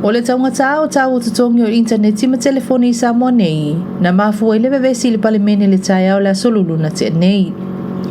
O le taugata o tau o totogi o initaneti ma telefoni i Samoa nei, na mafua ai le vevesi i le Palemene i le taeao o le Aso Lulu na tea nei.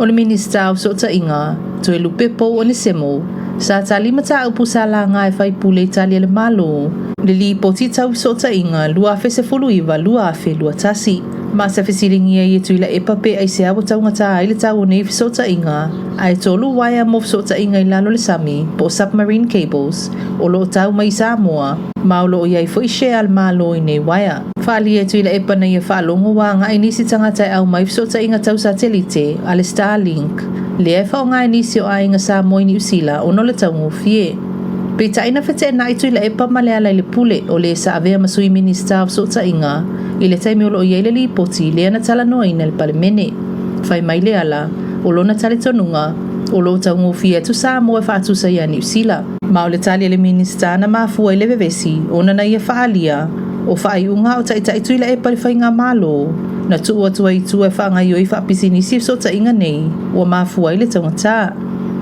O le Minisita o Fesootaiga, Toelupe Pou Onesemo, sa tali mataupu sa laga e faipule i tali a le Malo, le Lipoti Tau Fesootaiga 2019/2021. Ma sa fesiligia ai e Tuilaepa pe aisea ua taugata ai le tau o nei fesootaiga, ae 3 uaea mo fesootaiga i lalo o le sami, po o submarine cables, o lo o tau mai i Samoa, ma o lo o i ai foi share a le Malo i nei uaea. Faaalia e Tuilaepa na ia faalogo ua agai nisi tagata e aumai fesootaiga tau satelite a le Starlink, lea e faaaoga e nisi o aiga Samoa i Niu Sila ona o le taugofie. Peitai na feteenai Tuilaepa ma Lealailepule o le sa avea ma sui Minisita o Fesootaiga i le taimi o lo o i ai le lipoti lea na talanoaina i le Palemene. Fai mai Leala, o lona talitonuga, o lo o taugofie atu Samoa e faatusa iā Niu Sila. Ma o le tali a le Minisita na mafua ai le vevesi ona na ia faaalia o faaiuga o taitai Tuilaepa i le faigamalo na tuu atu ai i tua e faagaoioi faapisinisi fesootaiga nei ua mafua ai le taugata.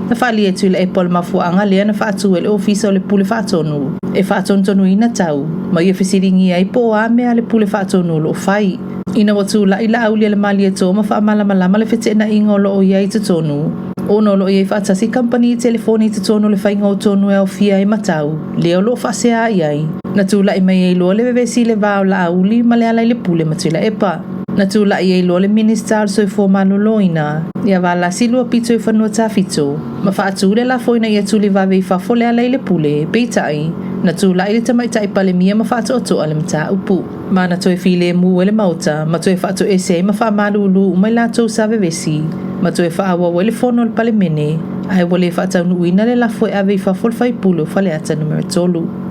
Na faaalia e Tuilaepa o le mafuaaga lea na faatu ai le Ofisa o le Pule Faatonu e faatonutonuina tau ma ia fesiligia ai po o a mea a le Pule Faatonu o lo o fai. Ina ua tulai Laaulialemalietoa ma faamalamalama le feteenaiga o lo o i ai i totonu, ona o lo o i ai faatasi kamupani telefoni i totonu o le faiga o tonu e aofia ai ma tau, lea o lo o faasea i ai. Na tulai mai ai loa le vevesi i le va o Laauli ma Lealailepule ma Tuilaepa. Na tulai ai loa le Minisita o le Soifua Maloloina, ia Valasi Luapitoifanua Tafito, ma faatu le lafo ina ia tulivave i fafo Lealailepule, peitai, na tulai le Tamaitai Palemia ma faatoatoa le mataupu. Ma na toe filemu ai le Maota ma toe faatoese ai ma faamalulu uma i latou sa vevesi, ma toe faaauau ai le fono a le Palemene, ae ua le faataunuuina le lafo e ave i fafo le faipule o Faleata Numera 3.